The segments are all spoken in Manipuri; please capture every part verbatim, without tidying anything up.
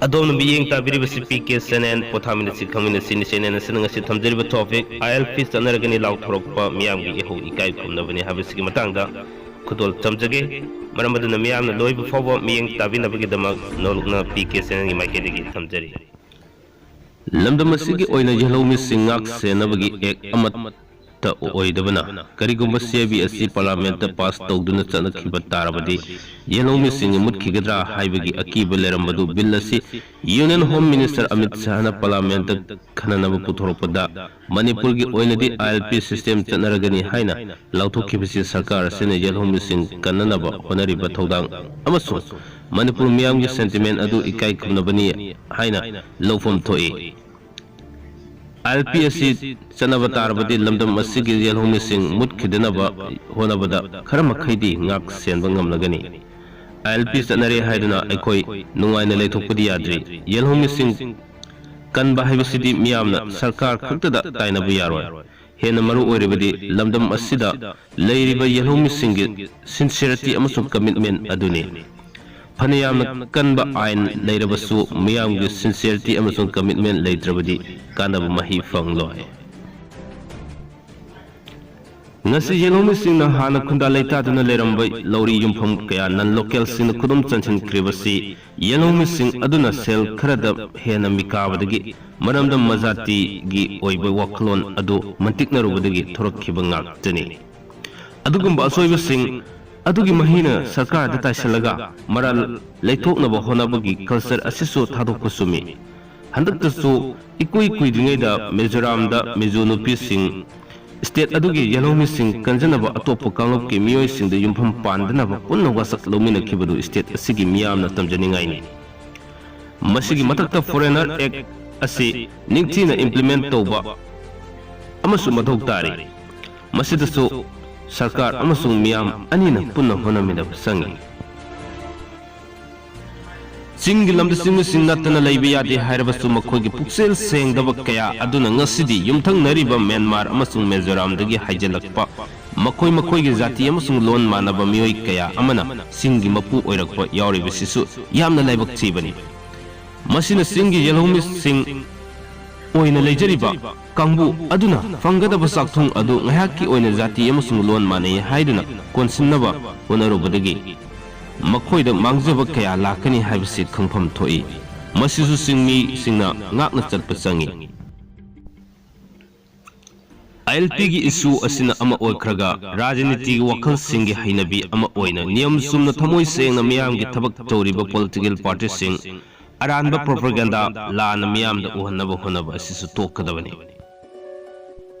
ꯑꯗꯣꯝꯅ ꯃꯤꯠꯌꯦꯡ ꯇꯥꯕꯤꯔꯤꯕꯁꯤ ꯄꯤ ꯀꯦ ꯆꯦꯅꯦꯜ꯫ ꯄꯣꯊꯥꯃꯤꯟꯅꯁꯤ, ꯈꯪꯃꯤꯟꯅꯁꯤ꯫ ꯅꯤ ꯆꯦꯅꯦꯜ ꯑꯁꯤꯅ ꯉꯁꯤ ꯊꯝꯖꯔꯤꯕ ꯇꯣꯄꯤꯛ, "ꯑꯥꯏ ꯑꯦꯜ ꯄꯤ ꯆꯠꯅꯔꯒꯅꯤ ꯂꯥꯎꯊꯣꯔꯛꯄ ꯃꯤꯌꯥꯝꯒꯤ ꯏꯍꯧ ꯏꯀꯥꯏ ꯈꯨꯝꯅꯕꯅꯤ" ꯍꯥꯏꯕꯁꯤꯒꯤ ꯃꯇꯥꯡꯗ ꯈꯨꯗꯣꯜ ꯇꯝꯖꯒꯦ꯫ ꯃꯔꯝ ꯑꯗꯨꯅ ꯃꯤꯌꯥꯝꯅ ꯂꯣꯏꯕ ꯐꯥꯎꯕ ꯃꯤꯠꯌꯦꯡ ꯇꯥꯕꯤꯅꯕꯒꯤꯗꯃꯛ ꯅꯧꯂꯨꯛꯅ ꯄꯤ ꯀꯦ ꯆꯦꯅꯦꯜꯒꯤ ꯃꯥꯏꯀꯩꯗꯒꯤ ꯊꯝꯖꯔꯤ꯫ ꯂꯝꯗꯝ ꯑꯁꯤꯒꯤ ꯑꯣꯏꯅ ꯌꯦꯜꯍꯧꯃꯤꯁꯤꯡ ꯉꯥꯛ ꯁꯦꯟꯅꯕꯒꯤ ꯑꯦꯛ ꯑꯃꯠꯇ ꯑꯣꯏꯗꯕꯅ, ꯀꯔꯤꯒꯨꯝꯕ ꯁꯤ ꯑꯦ ꯕꯤ ꯑꯁꯤ ꯄꯥꯔꯂꯥꯃꯦꯟꯠꯇ ꯄꯥꯁ ꯇꯧꯗꯨꯅ ꯆꯠꯅꯈꯤꯕ ꯇꯥꯔꯕꯗꯤ, ꯌꯦꯜꯍꯧꯃꯤꯁꯤꯡ ꯃꯨꯠꯈꯤꯒꯗ꯭ꯔꯥ ꯍꯥꯏꯕꯒꯤ ꯑꯀꯤꯕ ꯂꯩꯔꯝꯕꯗꯨ ꯕꯤꯜ ꯑꯁꯤ ꯌꯨꯅꯤꯌꯟ ꯍꯣꯝ ꯃꯤꯅꯤꯁꯇꯔ ꯑꯃꯤꯠ ꯁꯥꯍꯅ ꯄꯥꯔꯂꯥꯃꯦꯟꯠꯇ ꯈꯟꯅꯅꯕ ꯄꯨꯊꯣꯔꯛꯄꯗ, ꯃꯅꯤꯄꯨꯔꯒꯤ ꯑꯣꯏꯅꯗꯤ ꯑꯥꯏ ꯑꯦꯜ ꯄꯤ ꯁꯤꯁꯇꯦꯝ ꯆꯠꯅꯔꯒꯅꯤ ꯍꯥꯏꯅ ꯂꯥꯎꯊꯣꯛꯈꯤꯕꯁꯤ ꯁꯔꯀꯥꯔ ꯑꯁꯤꯅ ꯌꯦꯜꯍꯧꯃꯤꯁꯤꯡ ꯀꯟꯅꯅꯕ ꯍꯣꯠꯅꯔꯤꯕ ꯊꯧꯗꯥꯡ ꯑꯃꯁꯨꯡ ꯃꯅꯤꯄꯨꯔ ꯃꯤꯌꯥꯝꯒꯤ ꯁꯦꯟꯇꯤꯃꯦꯟ ꯑꯗꯨ ꯏꯀꯥꯏ ꯈꯨꯝꯅꯕꯅꯤ ꯍꯥꯏꯅ ꯂꯧꯐꯝ ꯊꯣꯛꯏ꯫ ꯑꯥꯏ ꯑꯦꯜ ꯄꯤ ꯑꯁꯤ ꯆꯠꯅꯕ ꯇꯥꯔꯕꯗꯤ ꯂꯝꯗꯝ ꯑꯁꯤꯒꯤ ꯌꯦꯜꯍꯧꯃꯤꯁꯤꯡ ꯃꯨꯠꯈꯤꯗꯅꯕ ꯍꯣꯠꯅꯕꯗ ꯈꯔ ꯃꯈꯩꯗꯤ ꯉꯥꯛ ꯁꯦꯟꯕ ꯉꯝꯂꯒꯅꯤ꯫ ꯑꯥꯏ ꯑꯦꯜ ꯄꯤ ꯆꯠꯅꯔꯦ ꯍꯥꯏꯗꯨꯅ ꯑꯩꯈꯣꯏ ꯅꯨꯡꯉꯥꯏꯅ ꯂꯩꯊꯣꯛꯄꯗꯤ ꯌꯥꯗ꯭ꯔꯤ꯫ ꯌꯦꯜꯍꯧꯃꯤꯁꯤꯡ ꯀꯟꯕ ꯍꯥꯏꯕꯁꯤꯗꯤ ꯃꯤꯌꯥꯝꯅ ꯁꯔꯀꯥꯔ ꯈꯛꯇꯗ ꯇꯥꯏꯅꯕ ꯌꯥꯔꯣꯏ꯫ ꯍꯦꯟꯅ ꯃꯔꯨ ꯑꯣꯏꯔꯤꯕꯗꯤ ꯂꯝꯗꯝ ꯑꯁꯤꯗ ꯂꯩꯔꯤꯕ ꯌꯦꯜꯍꯧꯃꯤꯁꯤꯡꯒꯤ ꯁꯤꯟꯁꯤꯌꯔꯤꯇꯤ ꯑꯃꯁꯨꯡ ꯀꯃꯤꯠꯃꯦꯟ ꯑꯗꯨꯅꯤ꯫ ꯐꯅ ꯌꯥꯝꯅ ꯀꯟꯕ ꯑꯥꯏꯟ ꯂꯩꯔꯕꯁꯨ ꯃꯤꯌꯥꯝꯒꯤ ꯁꯤꯟꯁꯤꯌꯔꯤꯇꯤ ꯑꯃꯁꯨꯡ ꯀꯃꯤꯠꯃꯦꯟ ꯂꯩꯇ꯭ꯔꯕꯗꯤ ꯀꯥꯟꯅꯕ ꯃꯍꯩ ꯐꯪꯂꯣꯏ꯫ ꯉꯁꯤ ꯌꯦꯜꯍꯧꯃꯤꯁꯤꯡꯅ ꯍꯥꯟꯅ ꯈꯨꯟꯗꯥ ꯂꯩꯇꯥꯗꯨꯅ ꯂꯩꯔꯝꯕ ꯂꯧꯔꯤ ꯌꯨꯝꯐꯝ ꯀꯌꯥ ꯅꯟ ꯂꯣꯀꯦꯜꯁꯤꯡꯅ ꯈꯨꯗꯨꯝ ꯆꯟꯁꯤꯟꯈ꯭ꯔꯤꯕꯁꯤ ꯌꯦꯜꯍꯧꯃꯤꯁꯤꯡ ꯑꯗꯨꯅ ꯁꯦꯜ ꯈꯔꯗ ꯍꯦꯟꯅ ꯃꯤꯀꯥꯕꯗꯒꯤ ꯃꯔꯝꯗꯝ ꯃꯖꯥꯇꯤꯒꯤ ꯑꯣꯏꯕ ꯋꯥꯈꯜꯂꯣꯟ ꯑꯗꯨ ꯃꯟꯇꯤꯛꯅꯔꯨꯕꯗꯒꯤ ꯊꯣꯔꯛꯈꯤꯕ ꯉꯥꯛꯇꯅꯤ꯫ ꯑꯗꯨꯒꯨꯝꯕ ꯑꯁꯣꯏꯕꯁꯤꯡ ꯑꯗꯨꯒꯤ ꯃꯍꯩꯅ ꯁꯔꯀꯥꯔꯗ ꯇꯥꯏꯁꯜꯂꯒ ꯃꯔꯥꯜ ꯂꯩꯊꯣꯛꯅꯕ ꯍꯣꯠꯅꯕꯒꯤ ꯀꯜꯆꯔ ꯑꯁꯤꯁꯨ ꯊꯥꯗꯣꯛꯄ ꯆꯨꯝꯃꯤ꯫ ꯍꯟꯗꯛꯇꯁꯨ ꯏꯀꯨꯏ ꯀꯨꯏꯗ꯭ꯔꯤꯉꯩꯗ ꯃꯤꯖꯣꯔꯥꯝꯗ ꯃꯤꯖꯣ ꯅꯨꯄꯤꯁꯤꯡ ꯁ꯭ꯇꯦꯠ ꯑꯗꯨꯒꯤ ꯌꯦꯜꯍꯧꯃꯤꯁꯤꯡ ꯀꯟꯖꯅꯕ ꯑꯇꯣꯞꯄ ꯀꯥꯡꯂꯨꯞꯀꯤ ꯃꯤꯑꯣꯏꯁꯤꯡꯗ ꯌꯨꯝꯐꯝ ꯄꯥꯟꯗꯅꯕ ꯄꯨꯟꯅ ꯋꯥꯁꯛ ꯂꯧꯃꯤꯟꯅꯈꯤꯕꯗꯨ ꯁ꯭ꯇꯦꯠ ꯑꯁꯤꯒꯤ ꯃꯤꯌꯥꯝꯅ ꯇꯝꯖꯅꯤꯡꯉꯥꯏꯅꯤ꯫ ꯃꯁꯤꯒꯤ ꯃꯊꯛꯇ ꯐꯣꯔꯦꯅꯔ ꯑꯦꯛ ꯑꯁꯤ ꯅꯤꯡꯊꯤꯅ ꯏꯝꯄ꯭ꯂꯤꯃꯦꯟ ꯇꯧꯕ ꯑꯃꯁꯨ ꯃꯊꯧ ꯇꯥꯔꯤ꯫ ꯃꯁꯤꯗꯁꯨ ꯁꯔꯀꯥꯔ ꯑꯃꯁꯨꯡ ꯃꯤꯌꯥꯝ ꯑꯅꯤꯅ ꯄꯨꯟꯅ ꯍꯣꯠꯅꯃꯤꯟꯅꯕ ꯆꯪꯏ꯫ ꯆꯤꯡꯒꯤ ꯂꯝꯗ ꯆꯤꯡꯃꯤꯁꯤꯡ ꯅꯠꯇꯅ ꯂꯩꯕ ꯌꯥꯗꯦ ꯍꯥꯏꯔꯕꯁꯨ ꯃꯈꯣꯏꯒꯤ ꯄꯨꯛꯆꯦꯜ ꯁꯦꯡꯗꯕ ꯀꯌꯥ ꯑꯗꯨꯅ ꯉꯁꯤꯗꯤ ꯌꯨꯝꯊꯪꯅꯔꯤꯕ ꯃ꯭ꯌꯥꯟꯃꯥꯔ ꯑꯃꯁꯨꯡ ꯃꯤꯖꯣꯔꯥꯝꯗꯒꯤ ꯍꯥꯏꯖꯤꯜꯂꯛꯄ ꯃꯈꯣꯏ ꯃꯈꯣꯏꯒꯤ ꯖꯥꯇꯤ ꯑꯃꯁꯨꯡ ꯂꯣꯟ ꯃꯥꯟꯅꯕ ꯃꯤꯑꯣꯏ ꯀꯌꯥ ꯑꯃꯅ ꯆꯤꯡꯒꯤ ꯃꯄꯨ ꯑꯣꯏꯔꯛꯄ ꯌꯥꯎꯔꯤꯕꯁꯤꯁꯨ ꯌꯥꯝꯅ ꯂꯥꯏꯕꯛ ꯊꯤꯕꯅꯤ꯫ ꯃꯁꯤꯅ ꯆꯤꯡꯒꯤ ꯌꯦꯜꯍꯧꯃꯤꯁꯤꯡ ꯑꯣꯏꯅ ꯂꯩꯖꯔꯤꯕ ꯀꯥꯡꯕꯨ ꯑꯗꯨꯅ ꯐꯪꯒꯗꯕ ꯆꯥꯛꯊꯨꯡ ꯑꯗꯨ ꯉꯥꯏꯍꯥꯛꯀꯤ ꯑꯣꯏꯅ ꯖꯥꯇꯤ ꯑꯃꯁꯨꯡ ꯂꯣꯟ ꯃꯥꯟꯅꯩ ꯍꯥꯏꯗꯨꯅ ꯀꯣꯟꯁꯤꯟꯅꯕ ꯍꯣꯠꯅꯔꯨꯕꯗꯒꯤ ꯃꯈꯣꯏꯗ ꯃꯥꯡꯖꯕ ꯀꯌꯥ ꯂꯥꯛꯀꯅꯤ ꯍꯥꯏꯕꯁꯤ ꯈꯪꯐꯝ ꯊꯣꯛꯏ꯫ ꯃꯁꯤꯁꯨ ꯆꯤꯡꯃꯤꯁꯤꯡꯅ ꯉꯥꯛꯅ ꯆꯠꯄ ꯆꯪꯏ꯫ ꯑꯥꯏ ꯑꯦꯜ ꯄꯤꯒꯤ ꯏꯁꯨ ꯑꯁꯤꯅ ꯑꯃ ꯑꯣꯏꯈ꯭ꯔꯒ, ꯔꯥꯖꯅꯤꯇꯤꯒꯤ ꯋꯥꯈꯜꯁꯤꯡꯒꯤ ꯍꯩꯅꯕꯤ ꯑꯃ ꯑꯣꯏꯅ ꯅꯤꯌꯝ ꯆꯨꯝꯅ ꯊꯃꯣꯏ ꯁꯦꯡꯅ ꯃꯤꯌꯥꯝꯒꯤ ꯊꯕꯛ ꯇꯧꯔꯤꯕ ꯄꯣꯂꯤꯇꯤꯀꯦꯜ ꯄꯥꯔꯇꯤꯁꯤꯡ ꯑꯔꯥꯟꯕ ꯄ꯭ꯔꯣꯄꯒꯦꯟꯗꯥ ꯂꯥꯟꯅ ꯃꯤꯌꯥꯝꯗ ꯎꯍꯟꯅꯕ ꯍꯣꯠꯅꯕ ꯑꯁꯤꯁꯨ ꯇꯣꯛꯀꯗꯕꯅꯤ꯫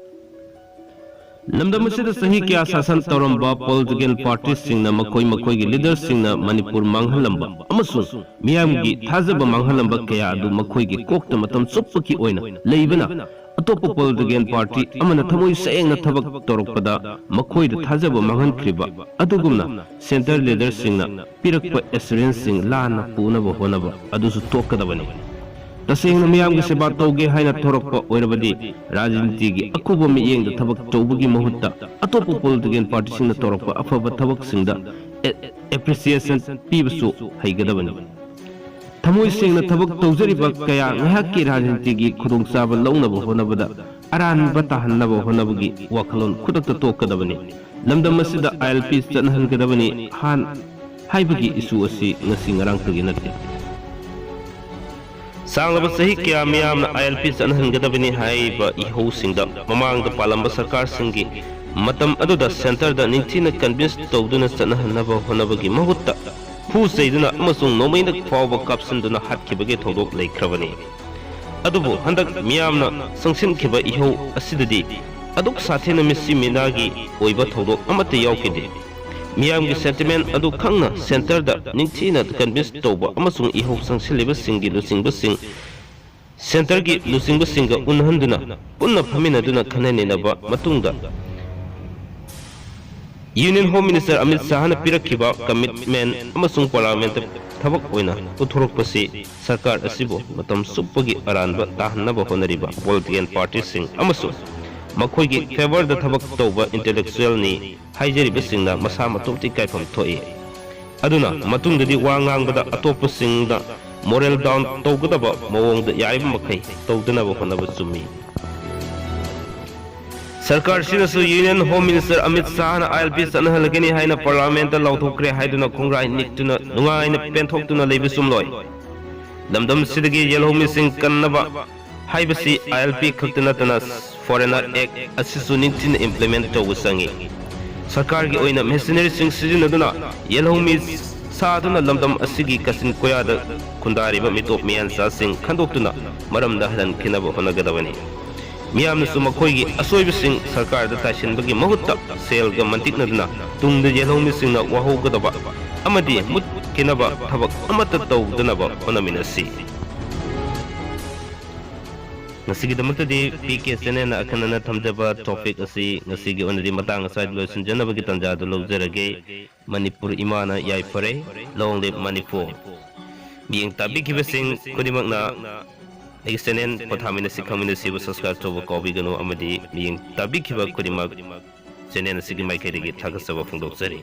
ꯂꯝꯗꯝ ꯑꯁꯤꯗ ꯆꯍꯤ ꯀꯌꯥ ꯁꯥꯁꯟ ꯇꯧꯔꯝꯕ ꯄꯣꯂꯤꯇꯤꯀꯦꯜ ꯄꯥꯔꯇꯤꯁꯤꯡꯅ ꯃꯈꯣꯏ ꯃꯈꯣꯏꯒꯤ ꯂꯤꯗꯔꯁꯤꯡꯅ ꯃꯅꯤꯄꯨꯔ ꯃꯥꯡꯍꯜꯂꯝꯕ ꯑꯃꯁꯨꯡ ꯃꯤꯌꯥꯝꯒꯤ ꯊꯥꯖꯕ ꯃꯥꯡꯍꯜꯂꯝꯕ ꯀꯌꯥ ꯑꯗꯨ ꯃꯈꯣꯏꯒꯤ ꯀꯣꯛꯇ ꯃꯇꯝ ꯆꯨꯞꯄꯒꯤ ꯑꯣꯏꯅ ꯂꯩꯕꯅ, ꯑꯇꯣꯞꯄ ꯄꯣꯂꯤꯇꯤꯀꯦꯜ ꯄꯥꯔꯇꯤ ꯑꯃꯅ ꯊꯃꯣꯏ ꯁꯦꯡꯅ ꯊꯕꯛ ꯇꯧꯔꯛꯄꯗ ꯃꯈꯣꯏꯗ ꯊꯥꯖꯕ ꯃꯥꯡꯍꯟꯈ꯭ꯔꯤꯕ ꯑꯗꯨꯒꯨꯝꯅ ꯁꯦꯟꯇꯔ ꯂꯤꯗꯔꯁꯤꯡꯅ ꯄꯤꯔꯛꯄ ꯑꯦꯁꯨꯔꯦꯟꯁꯁꯤꯡ ꯂꯥꯟꯅ ꯄꯨꯅꯕ ꯍꯣꯠꯅꯕ ꯑꯗꯨꯁꯨ ꯇꯣꯛꯀꯗꯕꯅꯤ꯫ ꯇꯁꯦꯡꯅ ꯃꯤꯌꯥꯝꯒꯤ ꯁꯦꯕꯥ ꯇꯧꯒꯦ ꯍꯥꯏꯅ ꯊꯣꯔꯛꯄ ꯑꯣꯏꯔꯕꯗꯤ, ꯔꯥꯖꯅꯤꯇꯤꯒꯤ ꯑꯀꯨꯞꯄ ꯃꯤꯠꯌꯦꯡꯗ ꯊꯕꯛ ꯇꯧꯕꯒꯤ ꯃꯍꯨꯠꯇ ꯑꯇꯣꯞꯄ ꯄꯣꯂꯤꯇꯤꯀꯦꯜ ꯄꯥꯔꯇꯤꯁꯤꯡꯅ ꯇꯧꯔꯛꯄ ꯑꯐꯕ ꯊꯕꯛꯁꯤꯡꯗ ꯑꯦ-, ꯑꯦꯄ꯭ꯔꯤꯁꯤꯌꯦꯁꯟ ꯄꯤꯕꯁꯨ ꯍꯩꯒꯗꯕꯅꯤ꯫ ꯊꯃꯣꯏ ꯁꯦꯡꯅ ꯊꯕꯛ ꯇꯧꯖꯔꯤꯕ ꯀꯌꯥ ꯉꯥꯏꯍꯥꯛꯀꯤ ꯔꯥꯖꯅꯤꯇꯤꯒꯤ ꯈꯨꯗꯣꯡꯆꯥꯕ ꯂꯧꯅꯕ ꯍꯣꯠꯅꯕꯗ ꯑꯔꯥꯟꯕ ꯇꯥꯍꯟꯅꯕ ꯍꯣꯠꯅꯕꯒꯤ ꯋꯥꯈꯜꯂꯣꯟ ꯈꯨꯗꯛꯇ ꯇꯣꯛꯀꯗꯕꯅꯤ꯫ ꯂꯝꯗꯝ ꯑꯁꯤꯗ ꯑꯥꯏ ꯑꯦꯜ ꯄꯤ ꯆꯠꯅꯍꯟꯒꯗꯕꯅꯤ ꯍꯥꯟ-, ꯍꯥꯏꯕꯒꯤ ꯏꯁꯨ ꯑꯁꯤ ꯉꯁꯤ ꯉꯔꯥꯡꯇꯒꯤ ꯅꯠꯇꯦ꯫ ꯁꯥꯡꯂꯕ ꯆꯍꯤ ꯀꯌꯥ ꯃꯤꯌꯥꯝꯅ ꯑꯥꯏ ꯑꯦꯜ ꯄꯤ ꯆꯠꯅꯍꯟꯒꯗꯕꯅꯤ ꯍꯥꯏꯔꯤꯕ ꯏꯍꯧꯁꯤꯡꯗ ꯃꯃꯥꯡꯗ ꯄꯥꯜꯂꯝꯕ ꯁꯔꯀꯥꯔꯁꯤꯡꯒꯤ ꯃꯇꯝ ꯑꯗꯨꯗ ꯁꯦꯟꯇꯔꯗ ꯅꯤꯡꯊꯤꯅ ꯀꯟꯚꯤꯟꯁ ꯇꯧꯗꯨꯅ ꯆꯠꯅꯍꯟꯅꯕ ꯍꯣꯠꯅꯕꯒꯤ ꯃꯍꯨꯠꯇ ꯐꯨ ꯆꯩꯗꯨꯅ ꯑꯃꯁꯨꯡ ꯅꯣꯡꯃꯩꯅ ꯐꯥꯎꯕ ꯀꯥꯞꯁꯤꯟꯗꯨꯅ ꯍꯥꯠꯈꯤꯕꯒꯤ ꯊꯧꯗꯣꯛ ꯂꯩꯈ꯭ꯔꯕꯅꯤ꯫ ꯑꯗꯨꯕꯨ ꯍꯟꯗꯛ ꯃꯤꯌꯥꯝꯅ ꯆꯪꯁꯤꯟꯈꯤꯕ ꯏꯍꯧ ꯑꯁꯤꯗꯗꯤ ꯑꯗꯨꯛ ꯁꯥꯊꯤꯅ ꯃꯤꯁꯤ ꯃꯤꯅꯥꯒꯤ ꯑꯣꯏꯕ ꯊꯧꯗꯣꯛ ꯑꯃꯠꯇ ꯌꯥꯎꯈꯤꯗꯦ꯫ ꯃꯤꯌꯥꯝꯒꯤ ꯁꯦꯟꯇꯤꯃꯦꯟ ꯑꯗꯨ ꯈꯪꯅ ꯁꯦꯟꯇꯔꯗ ꯅꯤꯡꯊꯤꯅ ꯀꯟꯚꯤꯟꯁ ꯇꯧꯕ ꯑꯃꯁꯨꯡ ꯏꯍꯧ ꯆꯪꯁꯤꯜꯂꯤꯕꯁꯤꯡꯒꯤ ꯂꯨꯆꯤꯡꯕꯁꯤꯡ, ꯁꯦꯟꯇꯔꯒꯤ ꯂꯨꯆꯤꯡꯕꯁꯤꯡꯒ ꯎꯅꯍꯟꯗꯨꯅ ꯄꯨꯟꯅ ꯐꯝꯃꯤꯟꯅꯗꯨꯅ ꯈꯟꯅ ꯅꯩꯅꯕ ꯃꯇꯨꯡꯗ ꯌꯨꯅꯤꯌꯟ ꯍꯣꯝ ꯃꯤꯅꯤꯁꯇꯔ ꯑꯃꯤꯠ ꯁꯥꯍꯅ ꯄꯤꯔꯛꯈꯤꯕ ꯀꯃꯤꯠꯃꯦꯟ ꯑꯃꯁꯨꯡ ꯄꯥꯔꯂꯤꯌꯥꯃꯦꯟꯠꯇ ꯊꯕꯛ ꯑꯣꯏꯅ ꯎꯠꯊꯣꯔꯛꯄꯁꯤ ꯁꯔꯀꯥꯔ ꯑꯁꯤꯕꯨ ꯃꯇꯝ ꯆꯨꯞꯄꯒꯤ ꯑꯔꯥꯟꯕ ꯇꯥꯍꯟꯅꯕ ꯍꯣꯠꯅꯔꯤꯕ ꯄꯣꯂꯤꯇꯤꯀꯦꯜ ꯄꯥꯔꯇꯤꯁꯤꯡ ꯑꯃꯁꯨꯡ ꯃꯈꯣꯏꯒꯤ ꯐꯦꯚꯔꯗ ꯊꯕꯛ ꯇꯧꯕ ꯏꯟꯇꯦꯂꯦꯛꯆꯨꯑꯦꯜꯅꯤ ꯍꯥꯏꯖꯔꯤꯕꯁꯤꯡꯅ ꯃꯁꯥ ꯃꯇꯣꯝꯇ ꯏꯀꯥꯏꯐꯝ ꯊꯣꯛꯏ꯫ ꯑꯗꯨꯅ ꯃꯇꯨꯡꯗꯗꯤ ꯋꯥ ꯉꯥꯡꯕꯗ ꯑꯇꯣꯞꯄꯁꯤꯡꯗ moral down ꯇꯧꯒꯗꯕ ꯃꯑꯣꯡꯗ ꯌꯥꯔꯤꯕ ꯃꯈꯩ ꯇꯧꯗꯅꯕ ꯍꯣꯠꯅꯕ ꯆꯨꯝꯃꯤ꯫ ꯁꯔꯀꯥꯔꯁꯤꯅꯁꯨ Union Home Minister Amit ꯁꯥꯍꯅ ILP ꯆꯠꯅꯍꯜꯂꯒꯅꯤ ꯍꯥꯏꯅ Parliament ꯇ ꯂꯥꯎꯊꯣꯛꯈ꯭ꯔꯦ ꯍꯥꯏꯗꯨꯅ ꯈꯣꯡꯒ꯭ꯔꯥꯏ ꯅꯤꯛꯇꯨꯅ ꯅꯨꯡꯉꯥꯏꯅ ꯄꯦꯟꯊꯣꯛꯇꯨꯅ ꯂꯩꯕ ꯆꯨꯝꯂꯣꯏ꯫ ꯂꯝꯗꯝꯁꯤꯗꯒꯤ ꯌꯦꯜꯍꯧꯃꯤꯁꯤꯡ ꯀꯟꯅꯕ ꯍꯥꯏꯕꯁꯤ ILP ꯈꯛꯇ ꯅꯠꯇꯅ Foreigner Act ꯑꯁꯤꯁꯨ ꯅꯤꯡꯊꯤꯅ implement ꯇꯧꯕ ꯆꯪꯏ꯫ ꯁꯔꯀꯥꯔꯒꯤ ꯑꯣꯏꯅ machinery ꯁꯤꯡ ꯁꯤꯖꯤꯟꯅꯗꯨꯅ ꯌꯦꯜꯍꯧꯃꯤ ꯁꯥꯗꯨꯅ ꯂꯝꯗꯝ ꯑꯁꯤꯒꯤ ꯀꯥꯆꯤꯟ ꯀꯣꯌꯥꯗ ꯈꯨꯟꯗꯥꯔꯤꯕ ꯃꯤꯇꯣꯞ ꯃꯤꯌꯥꯟꯆꯥꯁꯤꯡ ꯈꯟꯗꯣꯛꯇꯨꯅ ꯃꯔꯝꯗ ꯍꯜꯍꯟꯈꯤꯅꯕ ꯍꯣꯠꯅꯒꯗꯕꯅꯤ꯫ ꯃꯤꯌꯥꯝꯅꯁꯨ ꯃꯈꯣꯏꯒꯤ ꯑꯁꯣꯏꯕꯁꯤꯡ ꯁꯔꯀꯥꯔꯗ ꯇꯥꯏꯁꯤꯟꯕꯒꯤ ꯃꯍꯨꯠꯇ ꯁꯦꯜꯒ ꯃꯟꯇꯤꯛꯅꯗꯨꯅ ꯇꯨꯡꯗ ꯌꯦꯜꯍꯧꯃꯤꯁꯤꯡꯅ ꯋꯥꯍꯧꯒꯗꯕ ꯑꯃꯗꯤ ꯃꯨꯠꯈꯤꯅꯕ ꯊꯕꯛ ꯑꯃꯠꯇ ꯇꯧꯗꯅꯕ ꯍꯣꯠꯅꯃꯤꯟꯅꯁꯤ꯫ ꯉꯁꯤꯒꯤꯗꯃꯛꯇꯗꯤ ꯄꯤ ꯀꯦ ꯆꯦꯅꯦꯜꯅ ꯑꯈꯟꯅꯅ ꯊꯝꯖꯕ topic ꯑꯁꯤ ꯉꯁꯤꯒꯤ ꯑꯣꯏꯅꯗꯤ ꯃꯇꯥꯡ ꯑꯁ꯭ꯋꯥꯏꯗ ꯂꯣꯏꯁꯤꯟꯖꯅꯕꯒꯤ ꯇꯥꯟꯖꯥꯗꯨ ꯂꯧꯖꯔꯒꯦ꯫ ꯃꯅꯤꯄꯨꯔ ꯏꯃꯥꯅ ꯌꯥꯏꯐꯔꯦ꯫ Long live Manipur. ꯃꯤꯠꯌꯦꯡ ꯇꯥꯕꯤꯈꯤꯕꯁꯤꯡ ꯈꯨꯗꯤꯡꯃꯛꯅ ꯑꯩꯒꯤ ꯆꯦꯅꯦꯜ ꯄꯣꯊꯥꯃꯤꯟꯅꯁꯤ ꯈꯪꯃꯤꯟꯅꯁꯤꯕꯨ subscribe ꯇꯧꯕ ꯀꯥꯎꯕꯤꯒꯅꯨ ꯑꯃꯗꯤ ꯃꯤꯠꯌꯦꯡ ꯇꯥꯕꯤꯈꯤꯕ ꯈꯨꯗꯤꯡꯃꯛ ꯆꯦꯅꯦꯜ ꯑꯁꯤꯒꯤ ꯃꯥꯏꯀꯩꯗꯒꯤ ꯊꯥꯒꯠꯆꯕ ꯐꯣꯡꯗꯣꯛꯆꯔꯤ꯫